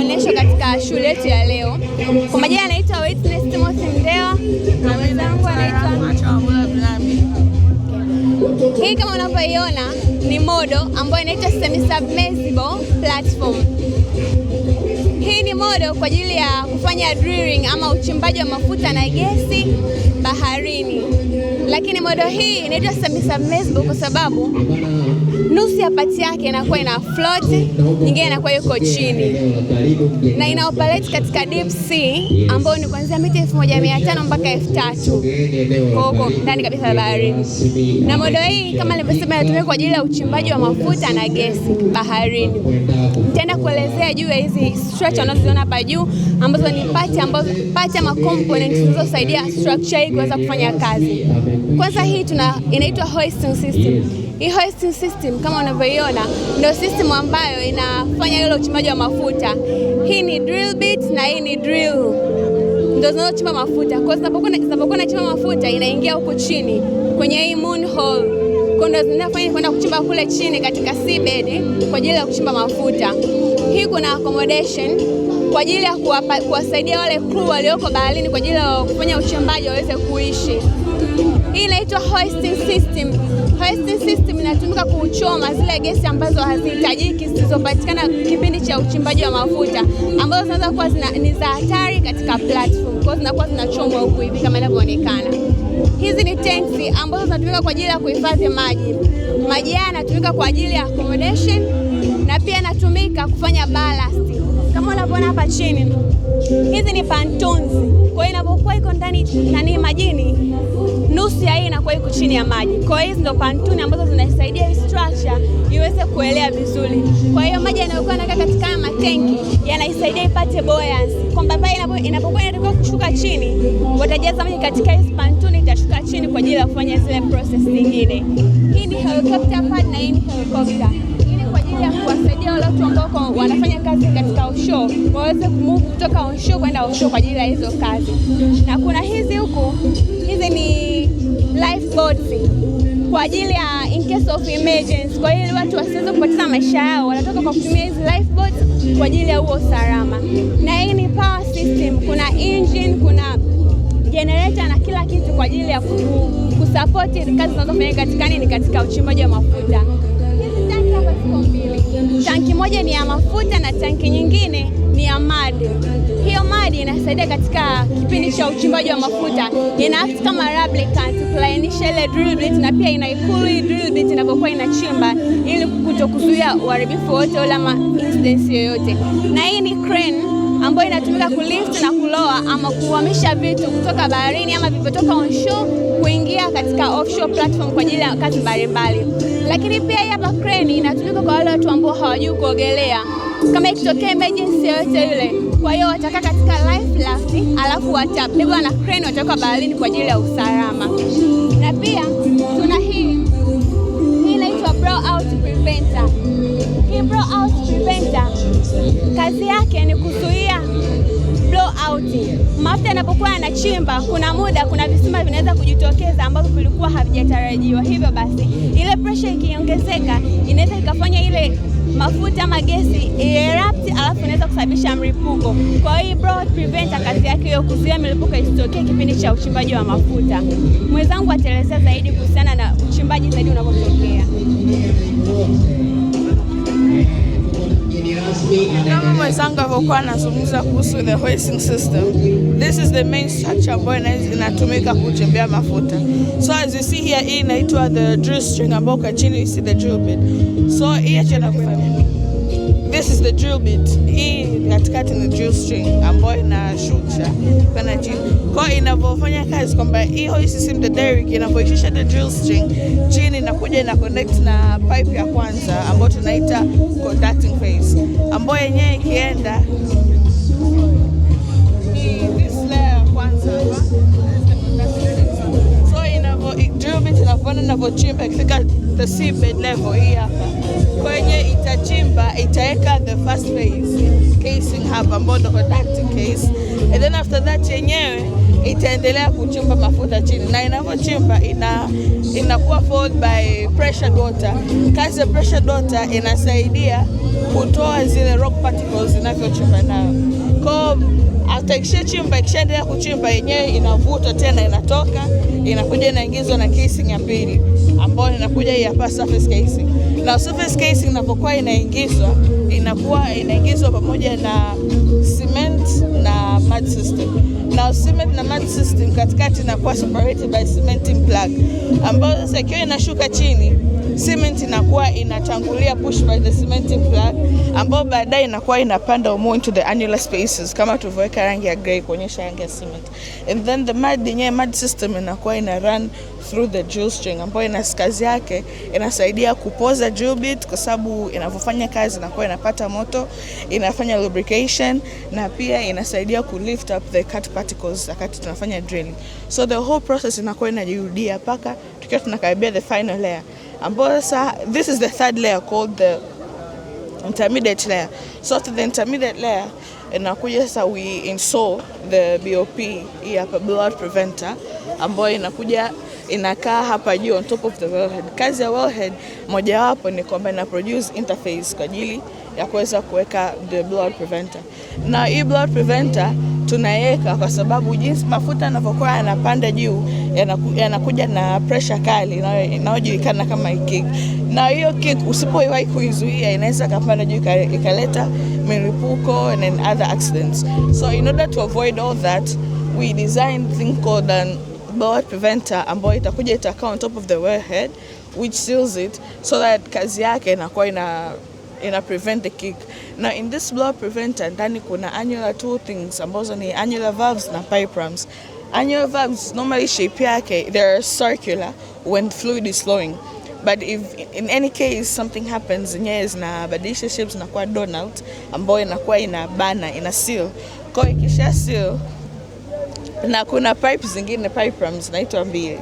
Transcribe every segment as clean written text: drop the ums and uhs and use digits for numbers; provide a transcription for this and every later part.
maonyesho katika shule yetu ya leo. Kwa majina anaitwa Witness Timothy Mndewa na mwenzangu anaitwa. Hii kama unavyoiona ni model ambayo inaitwa semi-submersible platform. Hii ni model kwa ajili ya kufanya drilling ama uchimbaji wa mafuta na gesi baharini. Lakini model hii inaitwa semi-submersible kwa sababu nusu ya part yake inakuwa ina float, nyingine inakuwa yuko chini na ina operate katika deep sea ambayo ni kuanzia mita 1500 mpaka 3000 kwa huko ndani kabisa ya baharini. Na model hii kama nilivyosema, inatumika kwa ajili ya uchimbaji wa mafuta na gesi baharini. Nitaenda kuelezea juu ya hizi structure unazoziona hapa juu ambazo ni part ambazo part ama components zinazosaidia structure hii kuweza kufanya kazi. Kwanza hii tuna inaitwa hoisting system. Hii hoisting system kama unavyoiona ndio system ambayo inafanya ile uchimbaji wa mafuta. Hii ni drill bit na hii ni drill ndio zinazochimba mafuta. Kwa hiyo zinapokuwa inachimba mafuta inaingia huku chini kwenye hii moon hole. Kwa ndio zinafanya kwenda kuchimba kule chini katika seabed kwa ajili ya kuchimba mafuta. Hii kuna accommodation kwa ajili ya kuwasaidia wale crew walioko baharini kwa ajili ya kufanya uchimbaji waweze kuishi. Hii inaitwa hoisting system. Hoisting system inatumika kuchoma zile gesi ambazo hazihitajiki zilizopatikana kipindi cha uchimbaji wa mafuta ambazo zinaweza kuwa ni za hatari katika platform. Kwa hiyo zinakuwa zinachomwa huku hivi kama inavyoonekana. Hizi ni tanks ambazo zinatumika kwa ajili ya kuhifadhi maji. Maji haya yanatumika kwa ajili ya accommodation na pia yanatumika kufanya ballast. Kama unavyoona hapa chini, hizi ni pontoons. Kwa hiyo inapokuwa iko ndani nani majini, nusu ya hii inakuwa iko chini ya maji. Kwa hiyo hizi ndo pontoon ambazo zinasaidia hii structure iweze kuelea vizuri. Kwa hiyo maji yanayokuwa yanakaa katika haya matenki yanaisaidia ipate buoyancy, kwamba pale inapokuwa inatakiwa kushuka chini, watajaza maji katika hizi pontoon, itashuka chini kwa ajili ya kufanya zile process zingine. Hii ni helicopter pad na hii ni helicopter. Hii ni kwa ajili ya kuwasaidia wale watu ambao wanafanya kazi katika offshore waweze kumove kutoka onshore kwenda offshore kwa ajili ya hizo kazi. Na kuna hizi huku, hizi ni lifeboats kwa ajili ya in case of emergency. Kwa hiyo ili watu wasiweze kupoteza maisha yao, wanatoka kwa kutumia hizi lifeboats kwa ajili ya huo usalama. Na hii ni power system, kuna engine, kuna generator na kila kitu kwa ajili ya kusupport kazi zinazofanyika katika nini, katika uchimbaji wa mafuta. Hizi tanki hapa ziko mbili, tanki moja ni ya mafuta na tanki nyingine ni ya mud. Hiyo mud inasaidia katika kipindi cha uchimbaji wa mafuta, ina act kama lubricant kulainisha ile drill bit na pia inaicool hii drill bit inapokuwa inachimba ili kutokuzuia uharibifu wote ule ama incidents yoyote. Na hii ni crane ambayo inatumika kulift na kulower ama kuhamisha vitu kutoka baharini ama vilivyotoka onshore kuingia katika offshore platform kwa ajili ya kazi mbalimbali. Lakini pia hii hapa crane inatumika kwa wale watu ambao hawajui kuogelea, kama ikitokea emergency yoyote ile. Kwa hiyo watakaa katika life raft, alafu watabebwa na crane, watawekwa baharini kwa ajili ya usalama. Na pia tuna hii inaitwa blowout preventer. Hii blowout preventer kazi yake ni kuzuia blowout. Mafuta yanapokuwa yanachimba, kuna muda, kuna visima vinaweza kujitokeza ambavyo vilikuwa havijatarajiwa. Hivyo basi, ile pressure ikiongezeka, inaweza ikafanya ile mafuta ama gesi erupt, alafu inaweza kusababisha mlipuko. Kwa hiyo blowout preventer kazi yake hiyo kuzuia milipuko isitokee kipindi cha uchimbaji wa mafuta. Mwenzangu ataelezea zaidi kuhusiana na uchimbaji zaidi unavyotokea. Kama mwenzangu alivyokuwa anazungumza kuhusu the hoisting system, this is the main structure ambayo inatumika kuchimbia mafuta. So as you see here, hii inaitwa the drill string ambayo kwa chini you see the drill bit. So hii acha nakufanya. This is the drill bit. Hii katikati ni drill string ambayo inashusha kwenda chini. Kwa hiyo inavyofanya kazi kwamba hii hoist system, the derrick inavyoishusha the drill string chini, inakuja ina connect na pipe ya kwanza ambayo tunaita conducting phase, ambayo yenyewe ikienda ni this layer ya kwanza hapa, this is the conducting phase. So inavyo drill bit inavyoenda, inavyochimba, ikifika the seabed level hii hapa kwenye itachimba, itaweka the first phase casing hapa ambayo ndo conducting case, and then after that yenyewe itaendelea kuchimba mafuta chini, na inavyochimba ina Inakuwa followed by pressured water. Kazi ya pressured water inasaidia kutoa zile rock particles zinavyochimba nayo. Kwa after ikishachimba, ikishaendelea kuchimba yenyewe inavuta tena, inatoka, inakuja inaingizwa na casing ya pili ambayo inakuja hii hapa surface casing. Na surface casing inapokuwa inaingizwa, inakuwa inaingizwa pamoja na cement na mud system. Na cement na mud system katikati inakuwa separated by cementing plug, ambayo sasa ikiwa inashuka chini, cement inakuwa inatangulia, push by the cementing plug, ambayo baadaye inakuwa inapanda more into the annular spaces kama tulivyoweka rangi ya grey kuonyesha rangi ya cement. And then the mud yenyewe, mud system inakuwa ina run through the drill string, ambayo ina kazi yake inasaidia kupoza drill bit, kwa sababu inavyofanya kazi inakuwa inapata moto, inafanya lubrication na pia inasaidia ku lift up the cut particles wakati tunafanya drilling. So the whole process inakuwa inajirudia mpaka tukiwa tunakaribia the final layer, ambayo sasa this is the third layer called the intermediate layer. So after the intermediate layer inakuja sasa we install the BOP, hii hapa blowout preventer, ambayo inakuja inakaa hapa juu on top of the wellhead. Kazi ya wellhead mojawapo ni kwamba ina produce interface kwa ajili ya kuweza kuweka the blowout preventer. Na hii blowout preventer tunaiweka kwa sababu jinsi mafuta yanavyokuwa yanapanda juu yanakuja na pressure kali inayojulikana kama kick, na hiyo kick usipoiwahi kuizuia inaweza kapanda juu ikaleta milipuko and then other accidents. So in order to avoid all that, we designed thing called an blowout preventer ambayo itakuja itakaa on top of the wellhead, which seals it so that kazi yake inakuwa ina prevent the kick. Now in this blowout preventer ndani kuna annular two things ambazo ni annular valves na pipe rams. Annular valves, normally shape yake, they're circular when fluid is flowing. But if in any case something happens, zenyewe zinabadilisha shapes, zinakuwa donut ambayo inakuwa inabana, ina seal. Kwa hiyo ikisha seal, na kuna pipe zingine, pipe rams zinaitwa mbili,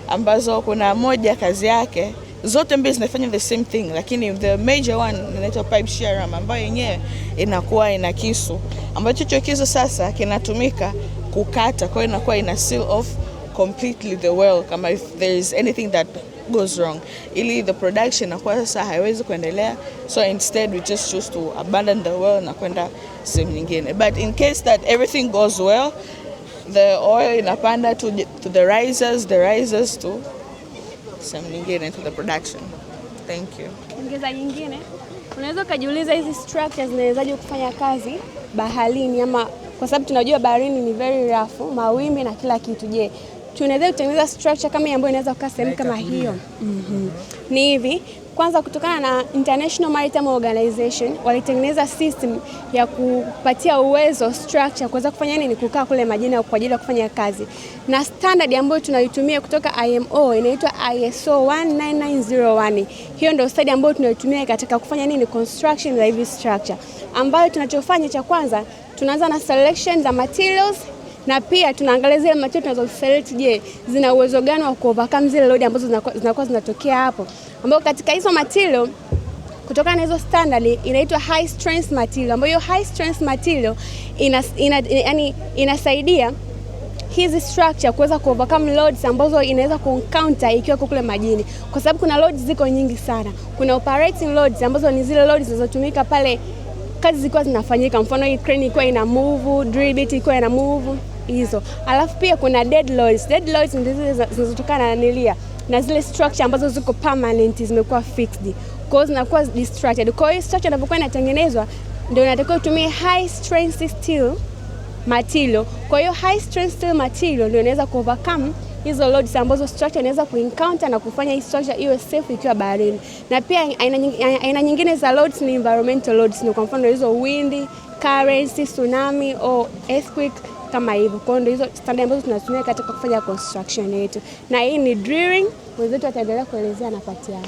ambazo kuna moja kazi yake, zote mbili zinafanya the same thing, lakini the major one inaitwa pipe shear ram, ambayo yenyewe inakuwa ina kisu, ambacho hicho kisu sasa kinatumika kukata. Kwa hiyo inakuwa ina seal off completely the well kama if there is anything that goes wrong, ili the production inakuwa sasa haiwezi kuendelea. So instead we just choose to abandon the well na kwenda sehemu nyingine. But in case that everything goes well, the oil inapanda to the risers to sehemu nyingine, to the production. Thank you. Ongeza nyingine, unaweza ukajiuliza hizi structures zinawezaje kufanya kazi baharini, ama kwa sababu tunajua baharini ni very rough, mawimbi na kila kitu. Je, tunaweza kutengeneza structure kama hii ambayo inaweza kukaa sehemu kama hiyo? Ni hivi, kwanza kutokana na International Maritime Organization walitengeneza system ya kupatia uwezo structure kuweza kufanya nini, kukaa kule majini kwa ajili ya kufanya kazi, na standard ambayo tunaitumia kutoka IMO inaitwa ISO 19901. Hiyo ndio standard ambayo tunaitumia katika kufanya nini, construction za hivi structure, ambayo tunachofanya cha kwanza tunaanza na selection za materials na pia tunaangalia zile material tunazo select, je, zina uwezo gani wa ku overcome zile load ambazo zinakuwa zinatokea hapo, ambapo katika hizo material, kutokana na hizo standard, inaitwa high strength material, ambayo hiyo high strength material yani inasaidia hizi structure kuweza ku overcome loads ambazo inaweza ku encounter ikiwa kule majini, kwa sababu kuna loads ziko nyingi sana. Kuna operating loads ambazo ni zile loads zinazotumika pale kazi zikiwa zinafanyika, mfano hii crane ikiwa ina move, drill bit ikiwa ina move hizo. Alafu pia kuna dead loads. Dead loads ndio zile zinazotokana na nilia na zile structure ambazo ziko permanent, zimekuwa fixed, kwa hiyo zinakuwa destructed. Kwa hiyo structure inapokuwa inatengenezwa ndio inatakiwa utumie high strength steel material. Kwa hiyo high strength steel material ndio inaweza ku overcome hizo loads ambazo structure inaweza ku encounter na kufanya hii structure iwe safe ikiwa baharini. Na pia aina nyingine za loads ni environmental loads, ni kwa mfano hizo wind, currents, tsunami au earthquake kama hivyo. Kwa hiyo ndio hizo standard ambazo tunatumia katika kufanya construction yetu. Na hii ni drilling, wenzetu wataendelea kuelezea na part yao.